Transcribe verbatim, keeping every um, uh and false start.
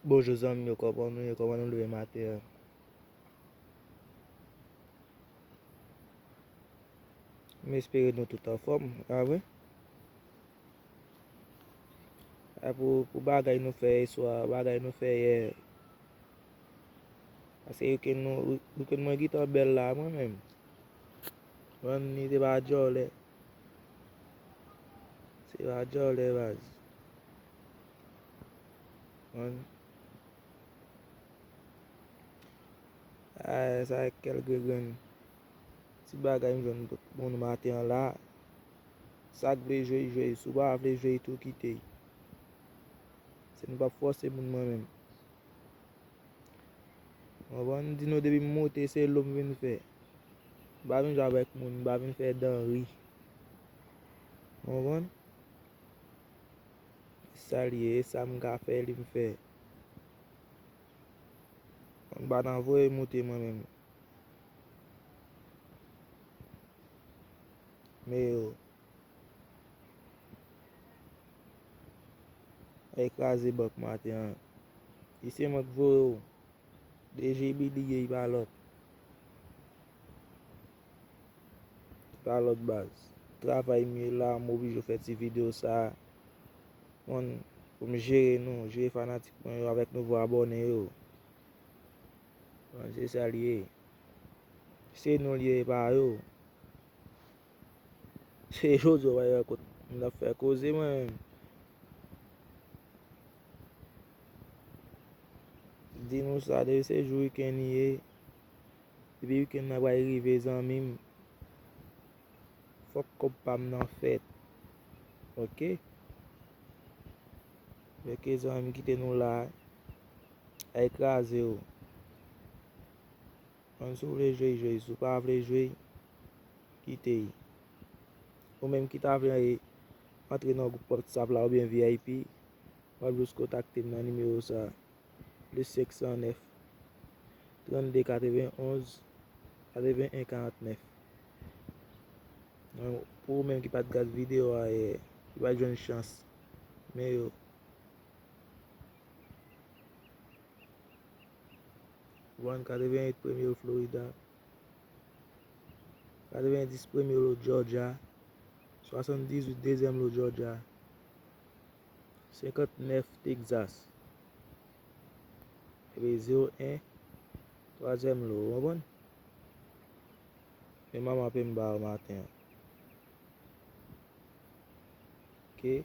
Bonjou zanmi yo, kòman nou ye? Kòman nou leve maten an? M espere nou tout anfòm, pa vre? A, pou, pou bagay nou fè yè swa, bagay nou fè yè. Paske weekend nou, weekend mwen gentan bèl la, mwen menm. Mwen, li te pa djòlè. Se pa djòlè, baz. Mwen. Ay, sa kèl grenn. Ti bagay m jwenn pou nou maten an la. Sa k vle jwe, jwe. Si w pa vle jwe tou, kite. Se nou p ap fòse moun, mwen menm. Konprann? M di nou depi m moute, se lo m vin fè. M pa vin jwe avèk moun, m pa vin fè dan ri. Konprann? Sa l ye, e sa m ka fè, li m fè. M pa nan voye moute mwen menm. Men yo. Ay kraze bank maten an. E se mwen k voye w. D J B li ye, li pa lòt. Li pa lòt baz. Travay m ye la, m oblije fè ti videyo sa. Konn, pou m jere nou, jere fanatik mwen yo avèk nouvo abòne yo. Konn, se sa l ye. Se nou l ye, e pa yo. Se jodi a w pa wè kot m t ap fè koze mwen menm. Di nou sa, depi se jou weekend li ye, depi weekend nan pral rive, zanmi m, fòk kòb pa m nan fèt. Oke? Oke, zanmi m, kite nou la. Ay kraze w. Konn, si w vle jwe, jwe. Si w pa vle jwe, kite. Ou menm ki ta vle antre nan gwoup WhatsApp la oubyen V I P, w ap jis kontakte m nan nimewo sa, plis senk san nèf, trannde katrevenonz, katreven en karantnèf. Pou ou menm ki pa t gad videyo a yè, ki pa t jwenn chans, men yo. One, katreven uit premye l Florida, katrevendis premye l Georgia, swasanndizwit dezyèm l Georgia, senkantnèf Texas, epi zewo en twazyèm l, ou konprann? Men manman pe m ba yo maten an. Oke.